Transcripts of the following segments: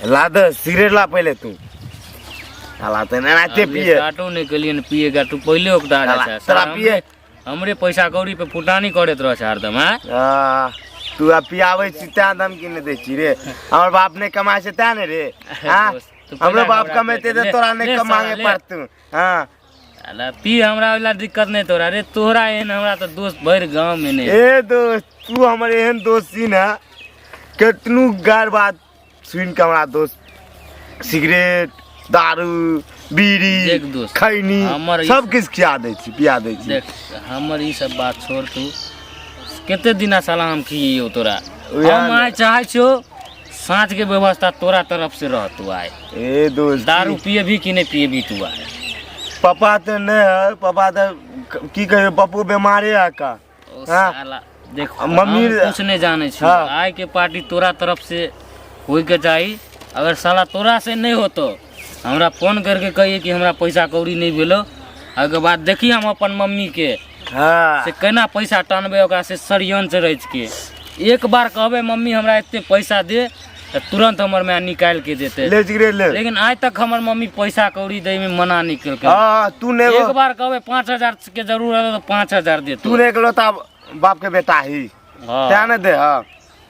ला दे सिगरेट ला पहिले तू साला तऽ एनाहिते पिए स्टार्टो नहि केलियै ने पिए के तू पहिले ओकरा साला, जाइ छै तोरा पिए हमरे पैसा कौड़ी पे फुटानी करैत रह छै हरदम आँय आ, तू आब पियाबै छी तैं धमकी नहि दै छी रे हमर बाप नहि कमाइ छै तैं ने रे हाँ दोस्त, तू हमरो पहिला बाप घबरा कमेतै ले, तऽ तोरा नहि ले साला, मांगे ले। पड़तौ हाँ साला पी हमरा वाला दिक्कत नहि तोरा रे तोरा एहन हमरा तऽ दोस्त भरि गाँव में नहि ए दोस्त तू हमर एहन दोस्त छी ने केतनो गार बात सुनि के हमरा दोस्त सिगरेट दारू बीड़ी देख दोस्त, खैनी हमर ई- सब किछु खिया दै छी पिया दै छी देख हमर ई सब बात छोड़ तू कते दिना साला हम खियौ तोरा उएह हम ने। आइ चाहै छियौ साँझ के व्यवस्था तोरा तरफ से रहतौ आइ ए दोस्त दारू पिएबही कि नहि पिएबही तू आइ पापा तऽ नहि है पापा तऽ की कहियो पप्पो बेमारे है का ओ हाँ। साला देख मम्मी- हम कुछ नहीं जाने छी हाँ। आइ के पार्टी तोरा तरफ से होय के चाही अगर साला तोरा से नहीं होतो हमरा फोन करके कहिए कि हमरा पैसा कौड़ी नहीं भेलो ओहिके बाद देखी हम अपन मम्मी के हाँ से केना पैसा टानबै ओकरा से षडयंत्र रचि के एक बार कहबै मम्मी हमरा एते पैसा दे तऽ तुरंत हमर माय निकालि के देतै ले सिगरेट ले लेकिन आइ तक हमर मम्मी पैसा कौड़ी दै में मना नहीं केलकै हाँ तू नहीं एक बार कहबै 5,000 के जरूरत है तो 5,000 देतौ तू नहीं गेलो तब बाप के बेटा ही हाँ। तें ने दे हाँ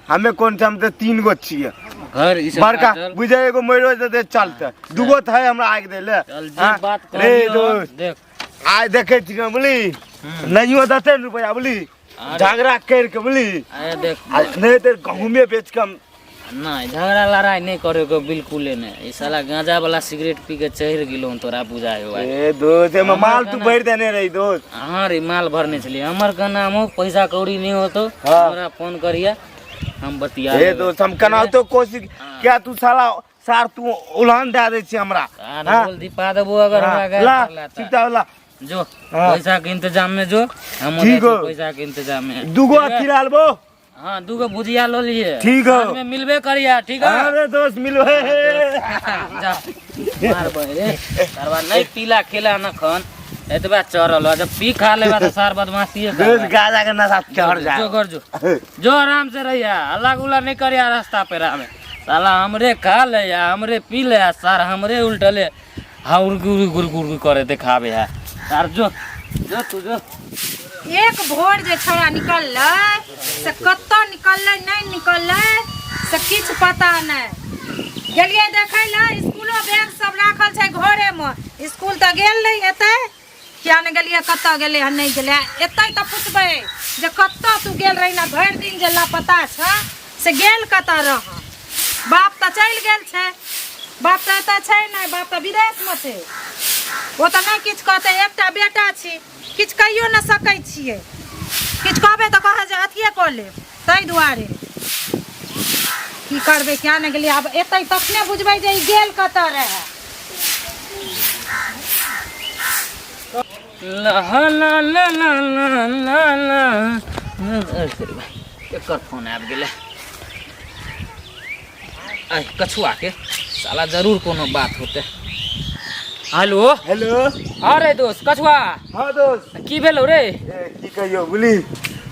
हमे कोन छै हम तऽ तीन गो छियै घर ई सब बड़का बात चल। बुझे एगो मरो जेतै चलते दूगो तऽ है हमरा आगि दै ले चल जे हाँ? बात रे कहलियौ दोस्त देख आइ देखै छियै बुझली नहियो देतै ने रुपैआ बुझली अरे। झगड़ा करि के बुझली अरे देख आ नहि तऽ गहूमे बेच के हम नहीं झगड़ा लड़ाई नहीं करे के बिल्कुले नहीं ई साला गांजा वाला सिगरेट पी के चढ़ गेलो हन तोरा बुझाय हो ए दोस्त एमे माल तू भरि देने रही दोस्त हाँ रे माल भरने छलियै हमर का नाम हो पैसा कौड़ी नहीं होतो हाँ। हमरा फोन करिया हम बतिया ए लेबै। दोस्त हम केनाहितो कोशिश किया तू साला सार तू उल्हन दए दै छी हमरा कान हाँ? बोल दीपा देबो अगर हमरा हाँ, गैर ला करला तऽ। सीता ला जो हाँ। पैसा के इंतजाम में जो हम ठीक हो। पैसा के इंतजाम में दूगो अथी डालबो हाँ दूगो भुजिया लो लिए ठीक हो। साँझ में मिलबे करिया ठीक है अरे दोस्त मिलबे जा मार बहे रे सरवा नहीं पीला खेला न खन एतबा चढ़ल हो जब पी खा लेबा तऽ सार बदमाशी दोस्त गाजा के नशा चढ़ जाए जो कर जो जो आराम से रहिया हल्ला गुल्ला नहीं करिया रास्ता पे में साला हमरे खा ले या हमरे पी ले सार हमरे उल्टले हाँ उर्गु उर्गु गुर गुर करे देखाबे है सार जो जो तू जो एक भोर जे छौड़ा निकललै से कतऽ निकललै नहि निकललै से किछु पता नहि गेलियै देखै लए इसकुलो बैग सब राखल छै घरेमे इसकुल तऽ गेल नहि हेतै किया नहि गेलियै कतऽ गेलै हन नहि गेलै एतै तऽ पुछबै जे कतऽ तू गेल रही ने भरि दिन जे लापता छ से गेल कतऽ रह बाप तऽ चलि गेल छै बाप तऽ एतऽ छै नहि बाप तऽ विदेशमे छै ओ तऽ नहि किछु कहतै एकटा बेटा छी किछु कहियो नहि सकै छियै किछु कहबै तऽ कहै जे अथिए कऽ लेब ताहि दुआरे की करबै किया नहि गेलियै आब एतै तखने बुझबै जे ई गेल कतऽ रहए ला ला ला ला ला ला ला एकर फोन आबि गेलै आइ कछुआके साला जरूर कोनो बात होतै हेलो हेलो अरे दोस्त कछुआ हाँ दोस्त की भेलो रे ए, की कहियो बुझली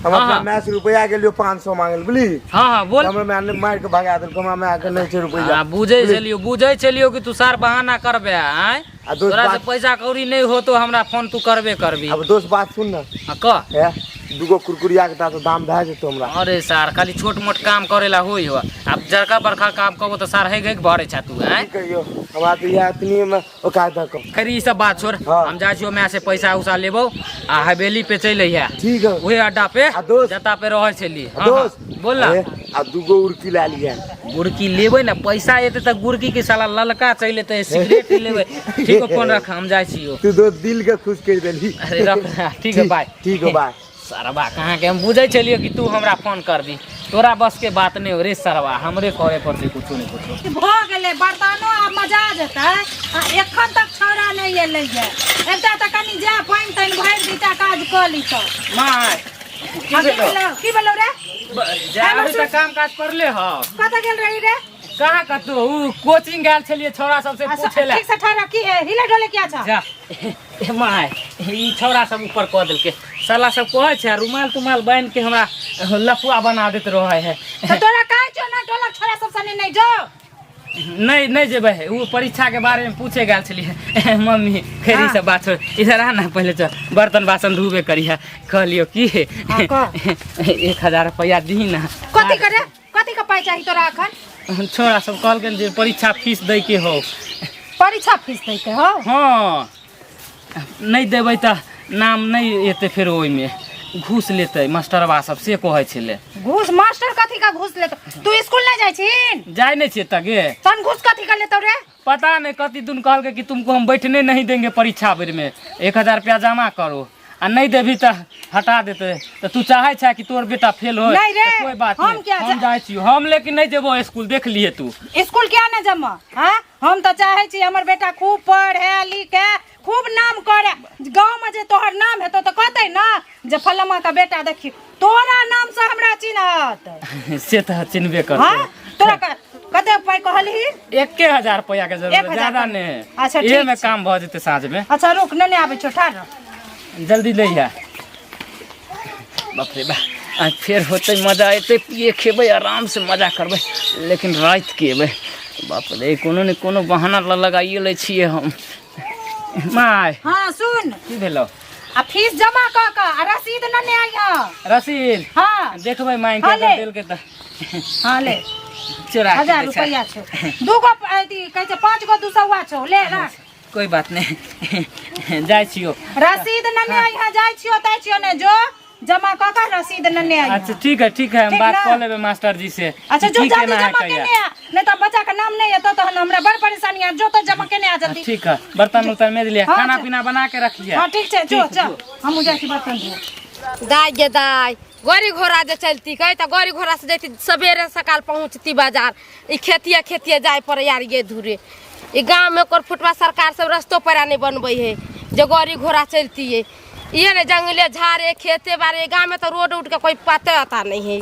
हम हाँ, अपना हाँ। माय से रुपया गेलियो 500 मांगल बुझली हाँ हाँ बोल हमरा माय ने मार के भगा देलको हमरा माय के नहीं छै रुपया हाँ, बुझै छलियो बुझै छलियो कि तू सार बहाना करबे आँय आ दोस्त तोरा से बात पैसा कौड़ी नहीं हो तो हमरा फोन तू करबे करबी अब दोस्त बात सुन ना हाँ, कह है दूगो कुरकुरिया के तो दाम भए जेतो हमरा अरे सार खाली छोट मोट काम करेला होई हो अब जरका बरखा काम करबो तो सार हे भरे छा तू आँय की कहियो हमरा तो इएह इतनी में औकात दऽ कऽ खैर ई सब बात छोड़ हाँ। हम जाइ छियो माय से पैसा उसा लेबो आ हवेली पे चलि अइहे ठीक है उहे अड्डा पे आ दोस्त? जता पे रहै छली हाँ, दोस्त हाँ, बोल ना अरे, आ दूगो उड़की लए लिहे गुड़की लेबै ने पैसा एतै तऽ गुड़की के साला ललका चलि एतै सिगरेट लेबै ठीक हो फोन रख हम जाइ छियो तू दोस्त दिल के खुश कर देली अरे रख ना, ठीक है बाय ठीक है बाय सरवा कहाँ के हम बुझै छलियै कि तू हमरा फोन कर दी तोरा बस के बात नहीं हो रे सरवा हमरे करे पड़तै कुछो नहीं कुछो भऽ गेलै बर्तनो आब मजा जेतै आ एखन तक छौड़ा नहि एलै ये एकटा तऽ कनि जा पानि तानि भरि दीटा काज कऽ लीतौ माय आ की भेलौ की भेलौ रे जा अभी तक काम काज करले ह कतऽ गेल रही रे कहाँ कतौ उ कोचिंग गेल छलियै छौड़ा सबसे आ पूछे ला ठीक से ठहर की हिले डोले किया छ जा ए my ई छौड़ा सब ऊपर कऽ देलकै साला सब कहै छै रुमाल तुमाल बान्हि के हमरा लफुआ बना दैत रहै है तऽ तोरा कहै छौ ना टोलक छोड़ा सब सने नहि जो नहि नहि जेबै, ओ परीक्षाके बारेमे पूछे गेल छलियै मम्मी। फेर ई सब बात छोड़, इधर आ ना पहिले, चल बर्तन बासन धोबे करिहे। कहलियो की, हाँ, कह। 1000 रुपैआ दही ना। कथी करे, कथी के पाइ चाही तोरा एखन? छोड़ा सब कहलकनि जे परीक्षा फीस दै के हो। परीक्षा फीस दै के हो? हँ, नहि देबै तऽ नाम नहि एतै, फेर ओहिमे घूस लेतै मास्टरबा सब, से कहै छलै। घूस? मास्टर कथी का घूस लेतो? तू स्कूल नहीं जाइ छी? जाइ नहि छियै तऽ गे। तहन घूस कथी का लेतो रे? पता नहीं कथी दुन कहलकै कि तुमको हम बैठने नहीं देंगे परीक्षा बेर में, 1000 रुपया जमा करो, आ नहीं देबही तऽ हटा देतै। तऽ तू चाहै छै कि तोर बेटा फेल होय? नहीं रे, तऽ कोई बात हम नहीं, क्या हम जाइ छियौ हम, लेकिन नहीं जेबो स्कूल, देख लिए तू। स्कूल क्या नहीं जमा? हाँ, हम तऽ चाहै छी हमर बेटा खूब पढ़े लिखे, खूब नाम करे गाँव में। जे तोहर नाम हेतौ तऽ कहतै ना जे फलामा का बेटा देखी, तोरा नाम से हमरा चिन्हत। से तऽ चिन्हबे करतै। हाँ, तोरा कते पाइ कहलही? 1000 रुपया के जरूरत, 1000 ज्यादा नहीं। अच्छा, ठीक इहे में छै। काम भऽ जेतै साँझ में। अच्छा रुक, नहि आबै छौ, ठाढ़ रह। जल्दी ले आ। बाप रे बा, आज फेर होतै मजा, एतै पिए खेबै, आराम से मजा करबै, लेकिन राति के एबै। बाप रे, कोनो ने कोनो बहाना लगाइए लै छियै हम। माय। हाँ सुन। की भेलौ? आ फीस जमा कऽ कऽ आ रसीद नेने आइहऽ। रसीद? हाँ। देखबै मांगि के। हाँ, ले। अगर देलकै तऽ हाँ ले। चोरा के 1000 दै छै। रुपैआ छौ, दूगो अथी कहै छै, 5 गो 200 छौ, ले राख। कोई बात नहीं, जाइ छियौ। रसीद नेने आइहऽ। जाइ छियौ ताइ छियौ ने, जो जमा कऽ कऽ रसीद नेने आइहऽ। अच्छा ठीक है, ठीक है, हम ठीक बात ना? कऽ लेबै मास्टर जी से। अच्छा जो, की जल्दी केना है जमा कहिया। केने आ, नहीं तो बच्चा के नाम नहीं एतौ तहन हमरा बड़ परेशानी है। जो तो जमा केने आ जल्दी। ठीक है, बर्तन उर्तन मेज लिया, हाँ, खाना अच्छा। पीना बना के रखिए। हाँ ठीक छै, जो। ठीक, चल, हमहूँ जाइ छी बर्तन धोए। दाय गे दाय, गाड़ी घोड़ा जे चलती कहे तऽ गाड़ी घोड़ा से जैती, सवेरे सकाल पहुँचती बाजार। ई खेतिए खेतिए जाय पड़े यार गे धूरे। ई गाँव में ओकर फुटवा सरकार सब रस्तो पैरा नहीं बनबै है जे गाड़ी घोड़ा चलती है। इहे ने जंगले झाड़े खेते बाड़े, गाँव में तो रोड उड के कोई पते अता नहीं है।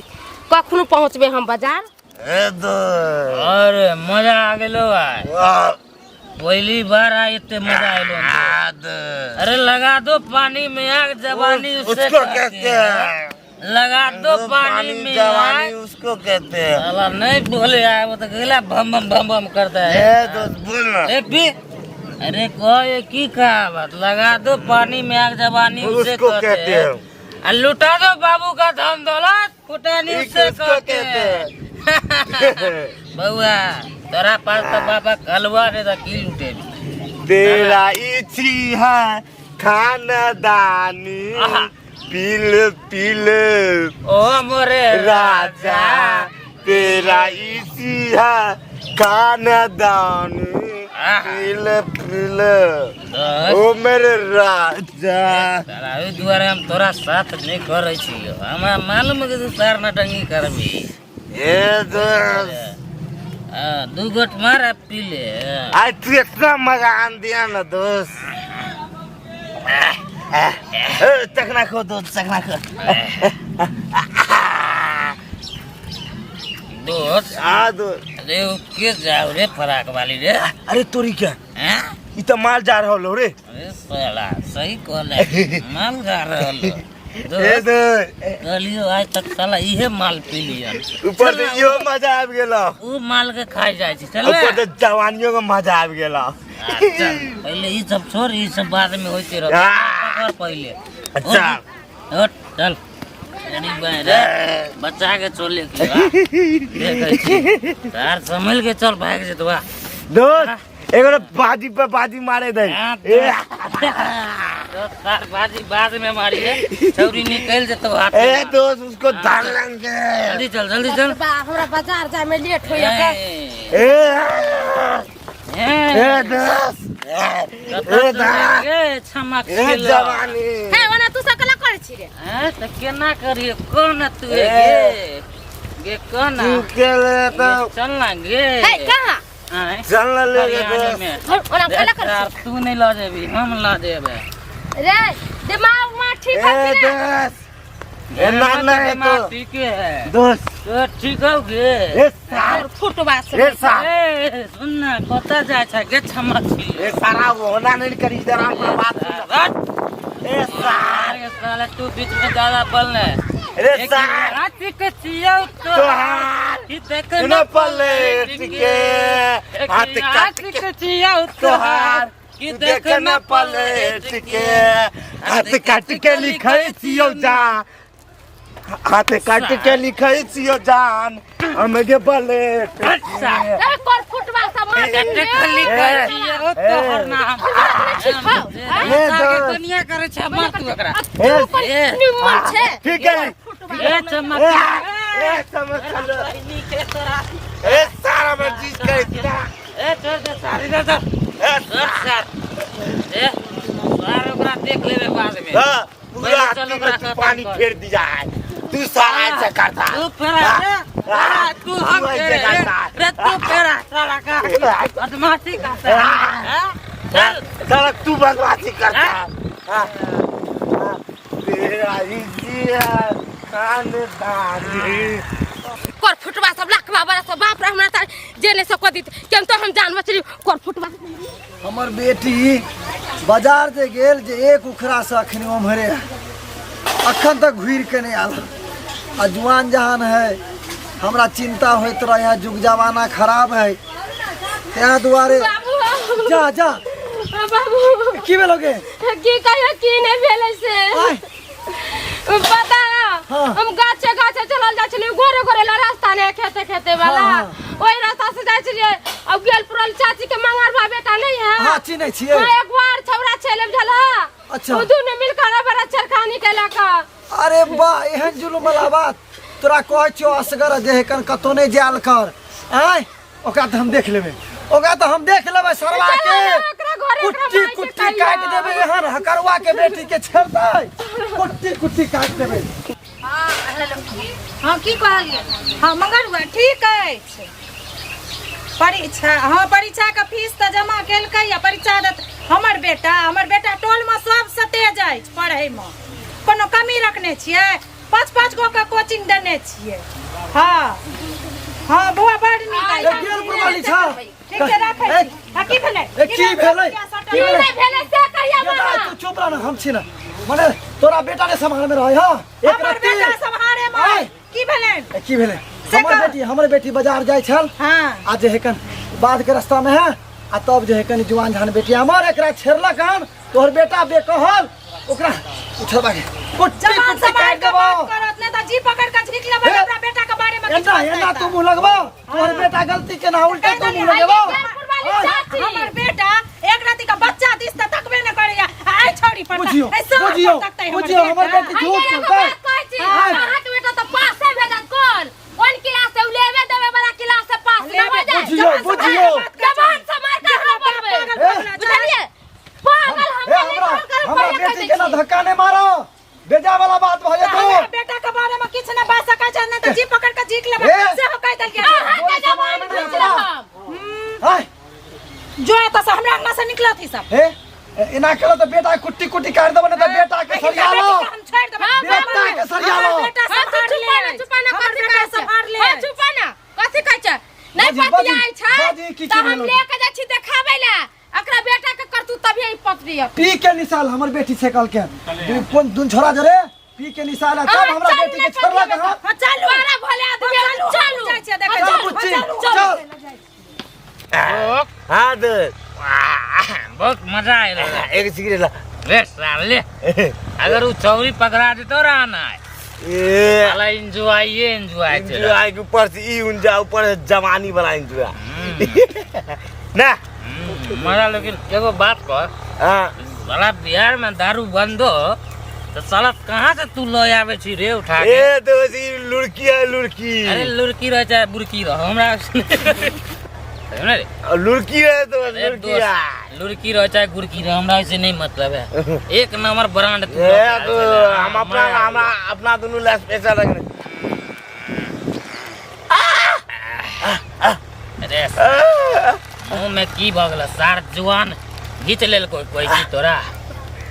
कखनो पहुँचबे हम बाजार? अरे मजा आ गेलो आइ, पहली बार आइ एते मजा आइलो। अरे लगा दो पानी में आग, जवानी उसे उसको कहते कहते हैं। हैं। लगा दो पानी में जवानी आग। उसको कहते हैं। साला नहीं बोले आए, वो तो गला बम बम बम बम करता है। ए दोस्त, बोल ना। ए पी, अरे कह ये की कहावत, लगा दो पानी में आग, जवानी उसे उसको कहते कहते हैं। हैं। आ लुटा दो बाबू का धन दौलत, फुटानी एक उसे उसको कहते कहते हैं। बउआ, तोरा पास तो बाबा कलवा रे, तो की लुटेबी? तेरा इच्छी है खानदानी, आहा। पील पील ओ मोरे राजा, तेरा इसी है खानदानी, आहा। पील पील दोस्त, ओ मेरे राजा। साला ओहि दुआरे हम तोरा साथ नहि करै छियौ, हमरा मालूम है कि तू सार नटंगी करबी। ए दोस्त। हाँ, दू गोट मार आ पी ले। आज तू इतना मजा आन दिया ना दोस्त। ए, चखना खो दोस्त, चखना खो। दोस्त। आ दोस्त। अरे ओ के जाओ रे फराक वाली रे? अरे तोरी क्या, हैं? ई तो माल जा रहल हो रे। अरे साला सही कहले, माल जा रहल हो। ए दोस्त, दोस्त, कहलियो आज तक साला इहे माल पी लियन। ऊपर से इहो मजा आबि गेल। उ माल के खाइ जाइ छै, चल। ऊपर से जवानियों के मजा आबि गेल। चल, पहिले ई सब छोड़, ई सब बाद में होइते रहत। आ। पकड़ पहिले। अच्छा। उठ, चल। यानी रे बच्चा के चले के बा। देखै छी तार संभल के चल, भागि जेतौ बा। दोस्त, एगो बाजी पे बाजी मारे दे। हाँ, ए, दोस्त, तार बाजी बाद में मारिए, छौरी निकल जेतौ हाथ ए से। दोस्त, उसको धान लेंगे। जल्दी चल, जल्दी चल। बा, हमरा बाजार जाय में लेट होइया। ए, ए ए, ए दोस्त, ए कतऽ दोस्त, गे, छमक ए छेलऽ। जवानी। हे, ओना तू सब कला करै छी रे? हैं, तऽ केना करिए, कोन तू ए। गे गे, कोन तू के ले तो चल ना गे। हे, कहाँ? आँय, चल ना ले गे हरियाणी दोस्त। में। धुर, ओना कला करै यार, छी तू नहीं लऽ जेबी, हम लऽ जेबै। रे? दिमाग में ठीक ए है कि ना? दोस्त, ए ना ना ए दिमाग तो ठीके है। दोस्त। तो ठीक हो गे। ए सार, फुटवा से। ए सार। ए सुन ना, कतऽ जाइ छै गे छमक छी? ए सारा, होना नहीं करी, इधर आ, अपना बात सुन। ए सार। अरे साला, तू बीच में ज्यादा बोल ने। अरे सार। रात के चियौ तो तोहार। कि देख न पलट के हाथ काट के छियौ तोहार कि देख न पलट के हाथ काट के लिखै छियौ जान हाथ काट के लिखै छियौ जान हम गे बलेट अच्छा। ए कर फुटवा सब मार देख लिखै छियौ तोहर नाम ए दोस्त। दुनिया करै छै मार तू एकरा ए, निमन छै ठीक है ए चमक ए, ए समझ चलो ए सारा मैं चीज करे छी ना। ए छोड़ दे सारी दे दे ए छोड़ सार ए सार ओकरा देख लेबे बाद में हाँ, पूरा पहिले चल हाथी ओकरा में तू खतम पानी कर। फेर दिया है तू सारा ऐसा करता तू फेरा रे हाँ, तू हम तू ऐसे करता है। रे तू फेरा साला का बदमाशी करता है हाँ? चल साला तू बदमाशी करता है हाँ, हाँ, तेरा इजिया खानदानी कर फुटवा सब लखवा बड़ा सब बाप रे हमरा त जेने सब कह दित केन तो हम जानवर छली कर फुटवा हमर बेटी बाजार जे गेल जे एक उखड़ा से अखन ओम्हरे अखन तक घुरि के नहि आयल आ जुआन जहान है हमरा चिंता होइत रहे है जुग जमाना खराब है तैं दुआरे बाबू जा जा बाबू की भेलो गे की कहियो की नहि भेलै से आय पता है हाँ। हम गाछे गाछे चलल जाइ छलियै गोरे गोरे ला रास्ता नहि खेते खेते वाला हाँ, ओहि रास्ता से जाइ छलियै अब गेल पुरल चाची के मंगरबा बेटा नहीं है हाँ चिन्है छियै हाँ, एक बार छौड़ा छेले बुझल अच्छा। ओ दुनू मिल कर बड़ा छेड़खानी केलक अरे वाह एहन जुलुम वाला बात तोरा कहै छियौ असगर जे है कन कतौ नहि जायल कर आय ओकरा तऽ हम देख लेबै ओकरा तऽ हम देख लेबै सरवा चलो के ना, ओकरा घरे ओकरा कुट्टी माय के कुट्टी कहियो। काटि देबै एहन हकरवा के बेटी के छेड़तै कुट्टी कुट्टी काटि देबै हाँ हेलो हाँ की कहलियै हाँ मंगरुआ ठीक अछि परीक्षा हाँ परीक्षाके फीस तऽ जमा केलकै आ परीक्षा देत हमर बेटा टोलमे सबसँ तेज अछि पढ़ैमे कोनो कमी रखने छियै पाँच पाँच गो के कोचिंग देने छियै हाँ हाँ बौआ बड़ नीक ए, गेल पुरवाली छा ठीक छै राखै ए, छी हाँ की भेलै ए, की भेलै? की नहि भेलै से कहिया ये दाइ, मामा तू चुप रह ना हम छी ना मने तोरा बेटा ने सम्हार में रहे हाँ एक हमर रत्ती बेटा सम्हारे में आय। की भेलै ए, की भेलै से हमर कह। बेटी हमर बेटी बाजार जाइ छल हाँ आ जे हेकन बाद के रास्ता में है आ तब जे हेकन जुआन झान बेटी हमर एकरा छेड़लक हन तोहर बेटा बेकहल ओकरा उठलबा के कुट्टी जबान कुट्टी सम्हार काट के देबो बात करत नहीं तो जी पकड़ के झीक लेबै हे। अपना बेटा के बारे में किछु एना एना बजतै तू तऽ। मुंह लगबो तोहर बेटा गलती के ना उल्टे तू मुंह लगेबो चाची हमर बेटा एक राति के बच्चा दिस तऽ तकबे न करैया आ आइ छौड़ी पर बुझियो ऐ साँझ पर बुझियो तकतै हमर बुझियो हमर बेटा। बेटी झूठ एगो बोलतै बात कहै छी अहाँके बेटा तऽ पासे भेजत कोन कोन क्लास से उ लेबे देबे वाला क्लास से पास न हो जाए बुझियो बुझियो जबान से मार के अहाँ बोलबै पागल पगला छै। बुझलियै पागल ए हमरा हमरा नहि कॉल हमरा करब बेटी के ना धक्का नहीं मारो बेजा वाला बात भऽ जेतौ हमरा बेटा के बारे में किछु न बाज सकै छै नहि तऽ जी पकड़ के झीक लेबै ए। सेहो कहि देलकै अहाँके जबान घीच लेब हाय जो एतऽ से हमरा अंगना से निकलत ई सब ए एना केलो तऽ बेटा कुट्टी कुट्टी काटि देबो ने तऽ बेटा के सरिया लो हम छोड़ि देबै हाँ, बेटा के सरिया लो हमर बेटा हाँ, तू सम्हार चुपा ले ना चुपा ना हमर कथी बेटा कहै छै सम्हार ले हाँ चुपा ना कथी कहै छै नहि बाजी, पतियाइ छै बाजी, की तऽ की हम भेलौ? लेके जाइ छी देखाबै लए एकरा बेटा के करतू तभी ई पतरी पी के निशाल हमर बेटी से कहलके कोन दुन छोड़ा जरे पी के निशाल है तब हमरा बेटी के छोड़लक हँ हाँ चलू बड़ा भले आदमी हाँ, चलू, चलू हम जाइ छियै देखै चल चलू, बुच्ची, चलू, चल। हाँ दोस्त बहुत मजा आयल एक सिगरेट ला रे साले अगर उ चौरी पकड़ा देतो रहा ना ए साला एंजॉय एंजॉय छै एंजॉय के ऊपर से ई उंजा ऊपर से जवानी वाला एंजॉय ना मजा लेकिन एगो बात कर हाँ साला बिहार में दारू बंद हो तो साला कहाँ से तू लऽ आबै छी रे उठा के ए दोस्त ई लुड़की है लुड़की अरे लुड़की रह चाहे बुड़की रह हमरा समझले रे? लुड़की है दोस्त अरे लुड़की है दोस्त लुड़की रह चाहे गुड़की रह हमरा ऐसे नहीं मतलब है एक नंबर ब्रांड तू ए लऽ के आयल तो छले। हम अपना मजा हमरा अपना दुनू ला स्पेशल रखने अरे मुंह में की भऽ गेल सार जुआन घीच लेल कोई कोई की तोरा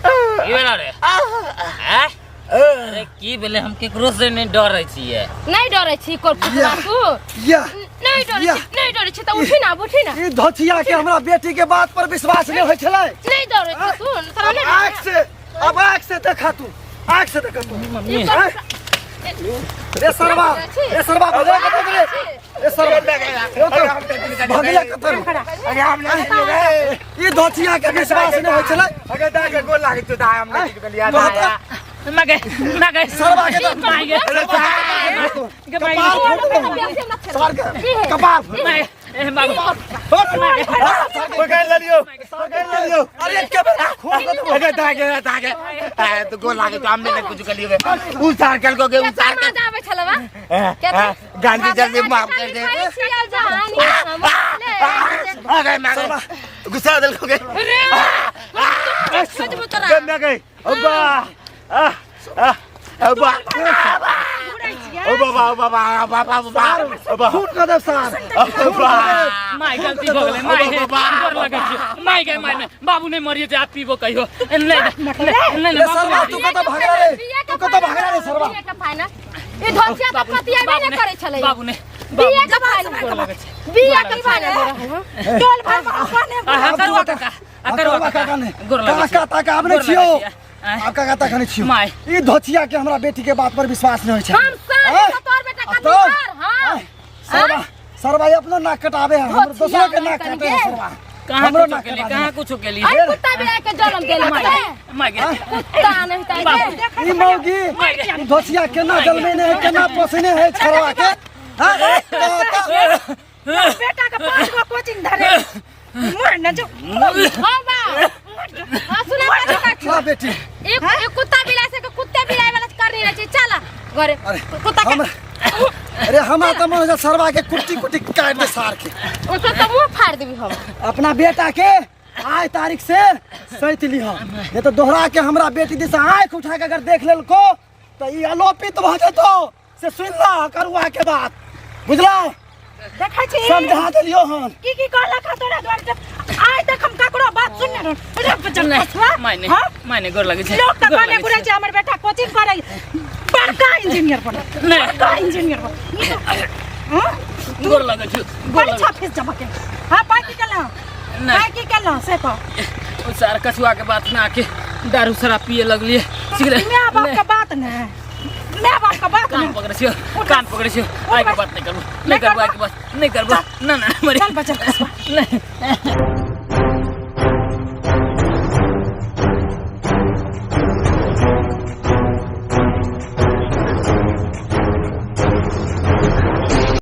की भेल रे आँय? अरे की भेलै हम केकरो से नहीं डरै छियै नहीं डरे छी कोर फुटवा तू या नहीं डरे या। छी नहीं डरे छी तऽ उठी ना उठी ना ई धोथिया के हमरा बेटी के बात पर विश्वास नहीं होइ छलै नहीं डरे छी तू तोरा अब नहीं आँख से अब आँख से देखा तू आँख से देखा तू ई आँय? रे सरवा रे सरवा भगा के दे रे ए सरवा भगला कतऽ अरे हम नहीं रे ई धोतिया के विश्वास नहि होइ छलै अरे दा के गोल लागे तो दा हम नहीं निकलिया दा मगे मगे सरवा के तऽ माय गे अरे दा कपार फोड़ देबौ सार के कपार फोड़ माय ए बाबू पकड़ लियो पकड़ लियो अरे के बेर खोल के देबौ अरे दा के दा के आ तो गोल लागे तो हम नहीं कुछ कलियो उ सार कल को के उ सार केतना मजा आबै छलवा गांधी जल्दी माफ कर दे अरे मैं गुस्सा दिल को के मैं गई अब्बा अब्बा ओ बाबा ओ बाबा बाबा बाबा अब्बा खून कऽ देब सार अब्बा माय गलती भऽ गेलै माय हे गोर लगै छी माय गे माय बाबू नहि मरिए जे आब पीबो कहियो नहि नहि नहि रे सरवा तू कतऽ भगला रे तू कतऽ भगला रे सरवा ई धोतिया तऽ पतियाबे नहि करै छलै बाबू नहि बिया के फाइनल गोर लगै छी बिया के फाइनल रहै टोल भर में अपने आ करुआ काका आ करुआ काका काका ने गोर लगै छी काका ताका आब नहि गोर छियौ लगै छी। आँय। आब काका ताका नहि छियौ माय। ई धोतिया के हमरा बेटी के बात पर विश्वास नहि होइ छै हम साल आँय? के तोर बेटा आ का तब? बिहार हां आँय, सरवा सरवा ई अपनो नाक कटाबे है हमर दोसरो के नाक काटे है सरवा कहाँ हमरो कुछो नाक केली कटा कहाँ कुछो केली अरे कुत्ता बिलाई के जन्म देलक रे माय गे कुत्ता नहीं त ई मौगी ई धोतिया केना जलमेने है केना पोसने है छरवा के हाँ? त- बेटा के पांच गो कोचिंग धरे मर न जो हां बा हां सुना त- ला बेटी एक एक कुत्ता बिलाई से के कुत्ते बिलाई वाला करनी रहै छै चल घरे अरे कुत्ता के हम अरे हमरा तऽ मन होइ छै सरवा के कुट्टी कुट्टी काटि दे सार के ओकर तऽ मुंह फाड़ देबी हम अपना बेटा के आय तारीख से सैत लिह नहीं तो दोहरा के हमरा बेटी दिस आँख उठा के अगर देख लेलको तो ई अलोपित भऽ जेतो से सुन ला करुआ के बात बुझला देखै छी समझा देलियो हन की की कहलक हँ तोरा द्वार से आइ तक हम ककरो बात सुनने रह रे बचन नहि फसुआ माय नहि हाँ? माय नहि गोर लगै छै लोक तऽ गोर कहने लगै घुरै छै हमर बेटा कोचिंग करै बड़का इंजीनियर बनत नहि। बड़का इंजीनियर बनत हाँ? छै। गोर लगै छै गोर लगै परीक्षा फीस जमा केलहुँ हाँ पाइ की केलहुँ नहि। पाइ की केलहुँ से कह ओ सार कछुआ के बात ना के दारू शराब पिए लगलिए सिगरेट माय बाप के बात ने माय बाप के बात कान ने पकड़ै छियो कान पकड़ै छियो आइ के बात नहि करबो नहि करबो आइ के बात नहि करबो ना ना मरी चल बचल नहि।